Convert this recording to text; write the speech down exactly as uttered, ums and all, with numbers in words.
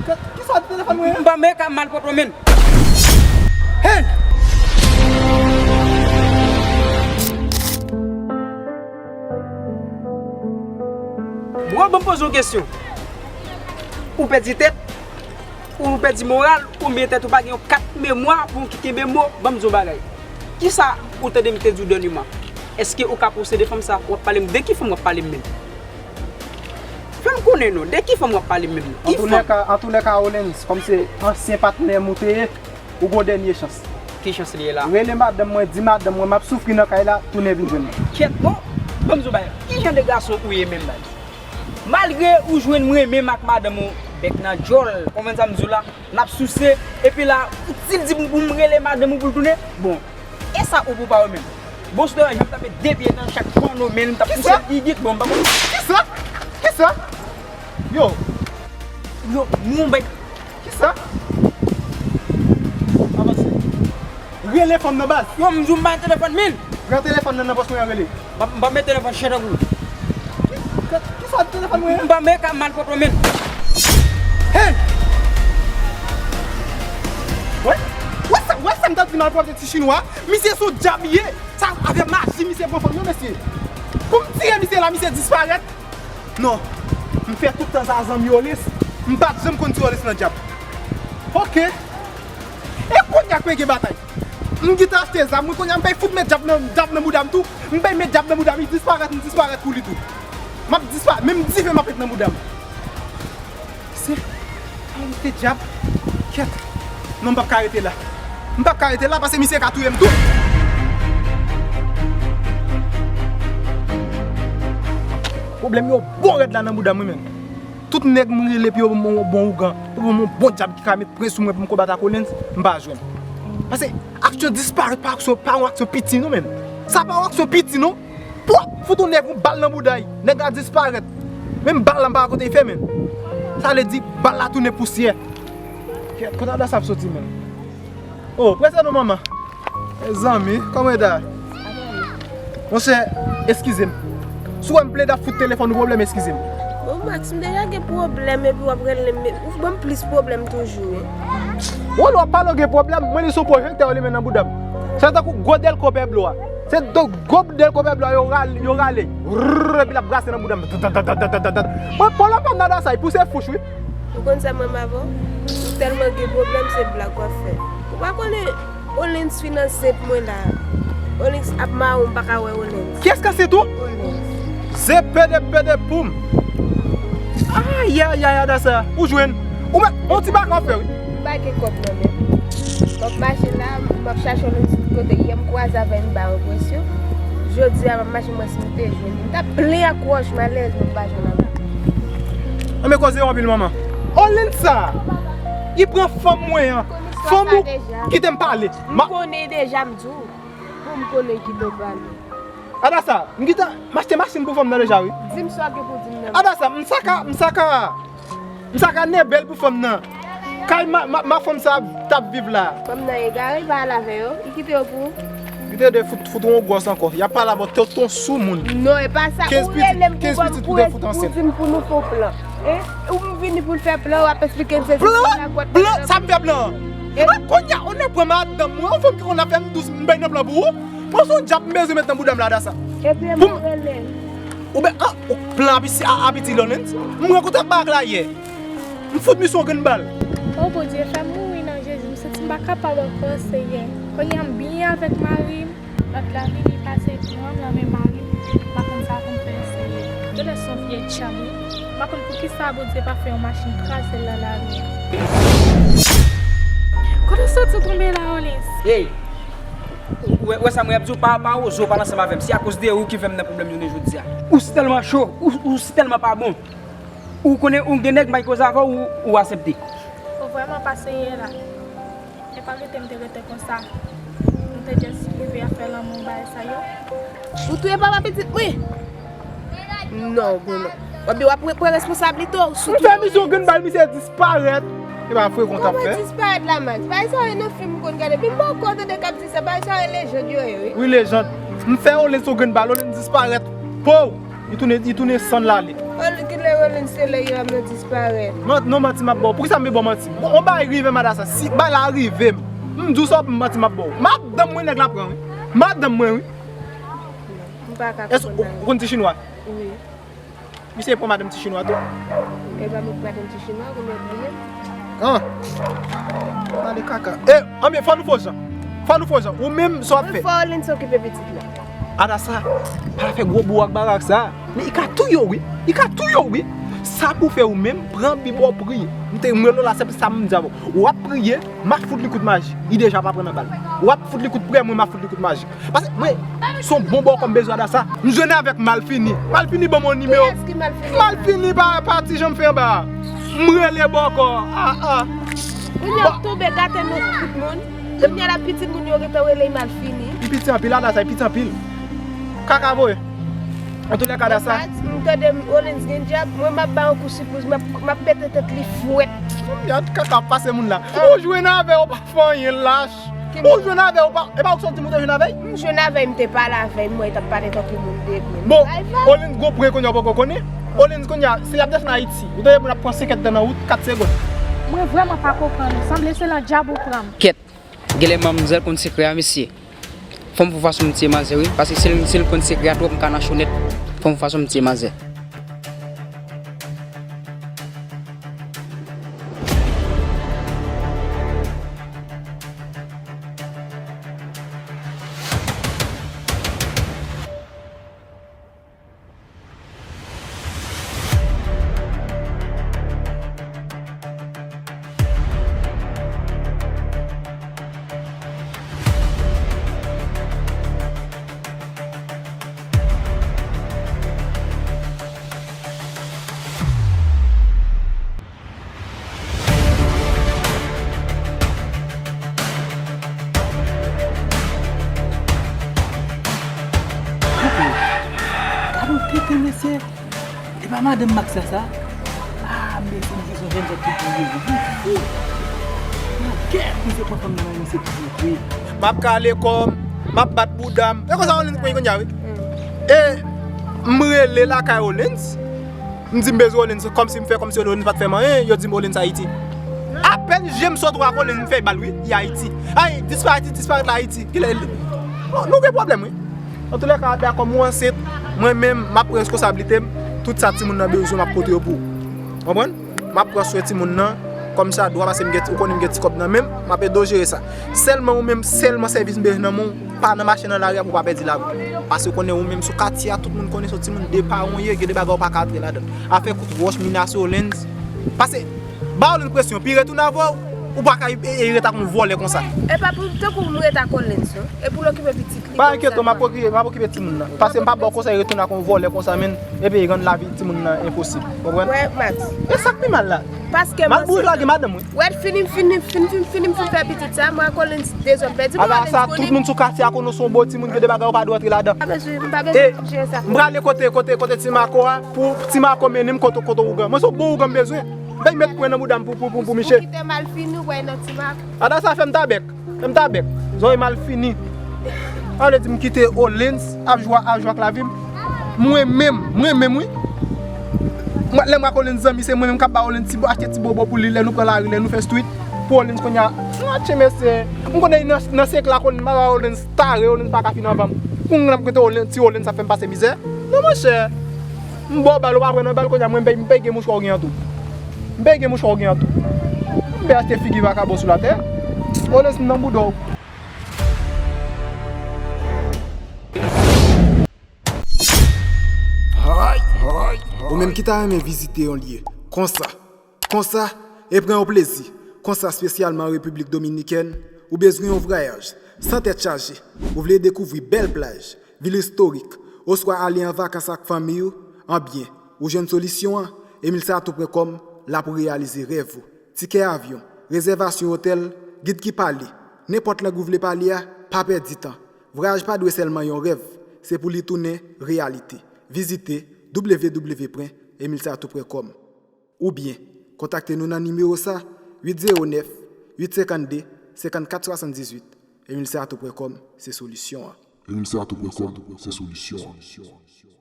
Kisa w di telefòn mwen an? M pa mèt ka malpwòpte men. Hey! Bro, ban m poze w kesyon. Ou pèdi tèt? Ou pèdi moral? Oubyen tèt ou pa gen yon kat memwa pou w ki kenbe mo? Ban m di w yon bagay. Kisa ou tande m te di w dènyèman? Èske ou ka posede fanm sa? W ap pale m de ki fanm w ap pale m menm? Fè m konnen non, de ki fanm w ap pale m menm? Ki fanm? Antoulèka, antoulèka, Olens, kòm se ansyen patnè m ou te ye, ou gon dènye chans. Ki chans li ye la? Rele madanm mwen, di madanm mwen m ap soufri nan kay la, tounen vin jwenn mwen. Kyèt, bon, ban m di w bagay. Ki jan de gason ou ye menm, baz? Malgre ou jwenn mwen menm ak madanm ou, bèk nan djòl, konprann sa m di w la, n ap souse, epi la, ou di l di m pou m rele madanm ou pou l tounen? Bon, e sa ou pou pa wè menm? Bon, sou devan, jan m tape de pye nan chak pano men l, m t ap pouse l igit, bon, m pa konn. Kisa? Kisa? Yo. Yo, moun bay. Kisa? Avanse. Rele fanm nan baz. Yo, m di w m pa gen telefòn men. Pran telefòn nan nan pòch mwen an rele. M pa, m pa met telefòn chen tankou w. Ki, ki, kisa w di telefòn mwen an? M pa mèt ka malpwòpte men. Hey! Wè? Wè sa, wè sa m t ap di malpwòpte ti chinwa? Misye se yon dyab li ye. Sa avè maji misye pran fanm yo, mesye. Pou m tire misye la, misye disparèt. Non. M fè tout tan sa zanmi Olens. M pa t janm konn si Olens nan dyab. Ok. E kounye a k pe gen batay. M gentan achte zam, mwen kounye a m pèy fout met dyab nan, dyab nan bouda m tou. M pèy met dyab nan bouda m, li disparèt, m disparèt pou li tou. M ap dispa-, menm dife m ap met nan bouda m. Se, a, m te dyab. Kyèt. Non, m p ap ka rete la. M p ap ka rete la paske misye ka touye m tou. Pwoblèm yo bon rèd la nan bouda m, wi, menm. Tout nèg m rele pou yo ban m yon bon ougan, pou ban m yon bon dyab ki ka met pwen sou mwen pou m konbat ak Olens, m pa jwenn. Paske aksyon disparèt pa aksyon, pa yon aksyon piti non, menm. Sa pa yon aksyon piti non. Pwòp! Fout yon nèg yon bal nan bouda l. Nèg la disparèt. Menm bal la m pa wè kote l fè, menm. Sa vle di bal la tounen pousyè. Kèt, kote Adasa ap soti, menm? Oh, prezan non, manman. Mezanmi, kòman w ye la? Monchè, eskize m. Si w wè m plede ap fout telefòn ou pwoblèm, eskize m. Bon, Max, m deja gen pwoblèm epi w ap rele m, ou ban m plis pwoblèm toujou, wi. Wè, lè w ap pale w gen pwoblèm, mwen li se yon pwojektè w limen nan bouda m. Se tankou gwo dèlko pèblo a. Se do gwo dèlko pèblo a yo rale, yo rale. Rrrr, epi l ap brase nan bouda m. Mwen, pwoblèm pa m nan Adasa, li pouse fouch, wi. Ou konn sa m renmen avè w? Ou tèlman gen pwoblèm, se blag w ap fè. Ou pa konnen Olens fin ansent mwen la. Olens ap mawon, m pa ka wè Olens. Kiyès k ansent ou? Olens. Se pede pede poum. Ayayay, Adasa, ou jwenn. Ou mèt, on ti baka w fè, wi. M pa gen kòb nan men m. M ap mache la, m ap chache Olens tout kote. Yè m kwaze avè l, m ba l enpresyon. Jodi a, m ap mache, m wè si m te jwenn li. M t ap plen ak wòch, malerezman, m pa jwenn anba. Anben koze yo anpil, manman. Olens sa, li pran fanm mwen an. Fanm ou kite m pale. M konnen deja, m di w. Pou m konnen ki do pale. Adasa, m gentan, m achte machin pou fanm nan deja, wi. Di m sa w gen pou di m nan. Adasa, m saka, m saka, m saka nenbe l pou fanm nan. Kay ma, ma, ma fanm sa t ap viv la. Fanm nan egare, li pa al avè yo. Li kite yo pou ou. Kite de fout, fout yon gwòs ankò. Y ap pale avè w, tonton soumoun. Non, e pa sa. Ou rele m pou ban m, pou, pou di m pou nou fè yon plan. E, ou m vini pou n fè plan, w ap esplike m se plan, plan, sa m fè plan. E kounye a, ou nan pran madanm mwen, yon fanm ki konn ap fè m dous, m bay nan plan pou ou. Pran son dyab m bezwen met nan bouda m la, Adasa. Epi m rele. Ou ben, ah, ou plan abiti, a, abiti Lolens. M rankontre ak barak la yè. M fout misye yon grenn bal. O Bondye, fè m mouri nan Jezi. M santi m pa kapab ankò, Seyè. Kounye a m byen avèk mari m. Lòt la vini pase pran m nan men mari m. M pa konn sa pou m fè, Seyè. Genlè se yon vye dyab, wi. M pa konn poukisa Bondye pa fè yon machin kraze l nan lari a. Kote w soti tonbe la, Olens? Hey! Ou wè, wè sa mwen ap di w, pa, pa oze w pale ansanm avè m. Se akoz de ou ki fè m nan pwoblèm jounen jodi a. Ou si tèlman cho, ou, ou si tèlman pa bon. Ou konnen ou gen nèg m pa koze avè w, ou, ou aksepte. Fò vrèman pase yè la. E pa rete m te rete konsa. M te just rive a fè lanmou bagay sa yo. Ou touye papa pitit mwen? Non, bon non. W ap, w ap pran responsablite w sou tout. M fè misyon grenn bal, misye disparèt. E pa frekan w t ap fè. Kòman disparèt la, Max? Bagay sa yo nan fim m konn gade. Epi m poko tande k ap di sa. Bagay sa yo lejand yo ye, wi. Wi, lejand. M fè Olens yon grenn bal, Olens disparèt. Pow! Li tounen, li tounen sann l ale. Ol-, kilè Rollins te lè yo ap disparèt? Man, non, manti m ap ba w. Poukisa m vin ba w manti? Bon, yon bagay rive m Adasa. Si bagay la rive m, m di w sa, manti m ap ba w. Madanm mwen nèg la pran, wi. Madanm mwen, wi. M pa ka konprann bagay. Èske ou konn ti chinwa? Wi. Misye pran madanm ti chinwa tou. E pa mwen ki madanm ti chinwa, kounye a bliye m. An. Pale kaka. E, anben, fò nou fè jan. Fò nou fè jan. Ou menm, sa w ap fè? Wi, fò Rollins okipe pitit la. Adasa, pa fè gwo bou ak barak sa. Men li ka touye w, wi. Li ka touye w, wi. Sa pou fè ou menm, pran Bib ou priye. M te, m rele w la, se sa m di avè w. W ap priye, m ap fout li kout maji. Li deja pa pran nan bal. W ap fout li kout prè, mwen m ap fout li kout maji. Paske mwen, se yon bon bòkò m bezwen Adasa. M jwenn avèk Malfini. Malfini ban m yon nimewo. Kiyès ki Malfini? Malfini pa, pa ti jan m fè anba a. M rele bòkò. Ah, ah. Kounye a ap tonbe gate non tout moun. Kounye a la pitit moun yo gentan rele Malfini. Li piti anpil, Adasa, li piti anpil. Kaka voye. Antoulèka Adasa. M tande Rollins gen djab, mwen m ap ba yon kou sipriz, m ap, m ap pete tèt li fwèt. Yad kaka ap pase moun la. Ah. Ou jwenn avè w pa fè anyen lach. Ou jwenn avè w pa, e pa ou k sot di m ou te jwenn avè l? M jwenn avè l, m te pale avè l, m wè l t ap pale tankou moun de byen. Bon, Rollins gon pwen kounye a ou poko konnen. Rollins kounye a, si y ap desann Ayiti, ou tande moun ap pran senkant tan nan wout, kat segonn. Mwen vrèman pa konprann ou. Sanble se lan djab ou pran m. Kèt, genlè manmzèl konn sekrè a, mesye. Fò m fè fason m tiye manzè, wi. Paske si l, si l konn sekrè a twòp, m ka nan chonèt. Fò m fè fason m tiye manzè. Gade yon tenten, mesye. E pa madanm Max la sa? Ah, mesye, misye se yon jèn nèg ki pou yo. Li fou. Nan gè, misye pran fanm nan men misye toujou vre. M ap kale kò m, m ap bat bouda m. E konsa Rollins pran kounye a, wi. E m rele lakay Rollins. M di m bezwen Rollins, kòmsi m fè kòmsi Rollins pa t fè m anyen, yo di m Rollins Ayiti. Apèn je m sot wè ak Rollins, m fè bal wi, li Ayiti. Ay, disparèt, disparèt la Ayiti. Kilè li? Bon, nou gen pwoblèm wi. Antoulèka, dakò, m ansent, mwen menm, m ap pran reskonsablite m, tout sa timoun nan bezwen, m ap pote yo pou ou. Konprann? M ap pran swen timoun nan, kòmsadwa, paske m gen, ou konnen m gen ti kòb nan men m, m ap ede w jere sa. Sèlman ou menm, sèlman sèvis m bezwen nan men w, pa nan mache nan lari a pou w pa pèdi lavi w. Paske ou konnen ou menm sou katye a, tout moun konnen se yon timoun de paran w ye, gen de bagay ou pa ka antre ladan l. Afè kout wòch, minase Rollins. Paske, ba Rollins presyon, pi retounen avè w, ou pa ka e, e, e ret ak yon vòlè konsa. E pa pou, tankou m ret ak Rollins, non. E pou l okipe pitit li. Pa enkyete w, m ap okipe, m ap okipe timoun nan. Paske m p ap ba w konsèy retounen ak yon vòlè konsa, menm, epi rann lavi timoun nan enposib. Konprann? Wè, Max. E sa k pi mal la? Paske m ansent. Mal bourich lage madanm mwen. Wè, fini, fini, fini, fini, fini, fini fè pitit sa, mwen ak Rollins dezòd pèdi. Ala sa, tout moun sou katye a konnen w se yon bon timoun, gen de bagay ou pa dwe antre ladan. M pa bezwen, m pa bezwen jere sa. M prale kote, kote, kote Ti Mako a, pou Ti Mako mennen m kote, kote ougan. Mwen se yon bon ougan m bezwen. Bay met pwen nan bouda m pou, pou, pou, pou Miche. Ou kite Malfini, ou pral nan Ti Mako. Ada sa fè m tabèk. Fè m tabèk. Zòrèy Malfini. Sa vle di m kite Rollins ap jwe, ap jwe ak lavi m. Mwen menm, mwen menm wi. Mwen, lè m ak Rollins zanmi, se mwen menm k ap ba Rollins ti bo, achte ti bobo pou li, lè nou pran lari, lè nou fè street. Pou Rollins kounye a, non, tche mesye. M konnen nan, nan senk la, Rollins, m pa wè Rollins tare, Rollins pa ka fin anvan m. Kounye a m kite Rollins, ti Rollins ap fè m pase mizè. Non, monchè. M ba w bal, ou pa pran nan bal, kounye a mwen, m pèy, m pèy gen mouchwa w gen an tou. M pèy gen mouchwa w gen an tou. M pèy achte figi vakabon sou latè. Rollins m nan bouda w. Ou menm ki ta renmen vizite yon lye konsa, konsa, e pran yon plezi konsa, espesyalman an Repiblik Dominikèn, ou bezwen yon vwayaj san tèt chaje, ou vle dekouvri bèl plaj, vil istorik, oswa ale an vakans ak fanmi w, anbyen, ou jwenn solisyon an, Emilsatou pwen kòm la pou reyalize rèv ou. Tikè avyon, rezèvasyon otèl, gid ki pale, nenpòt lang ou vle pale a, pa pèdi tan. Vwayaj pa dwe sèlman yon rèv, se pou li tounen reyalite. Vizite w w w pwen emilsatou pwen kòm. Oubyen, kontakte nou nan nimewo sa, uit zewo nèf, uit senkannde, senkannkat swasanndizuit. Emilsatou pwen kòm, se solisyon an. Emilsatou pwen kòm, se solisyon an.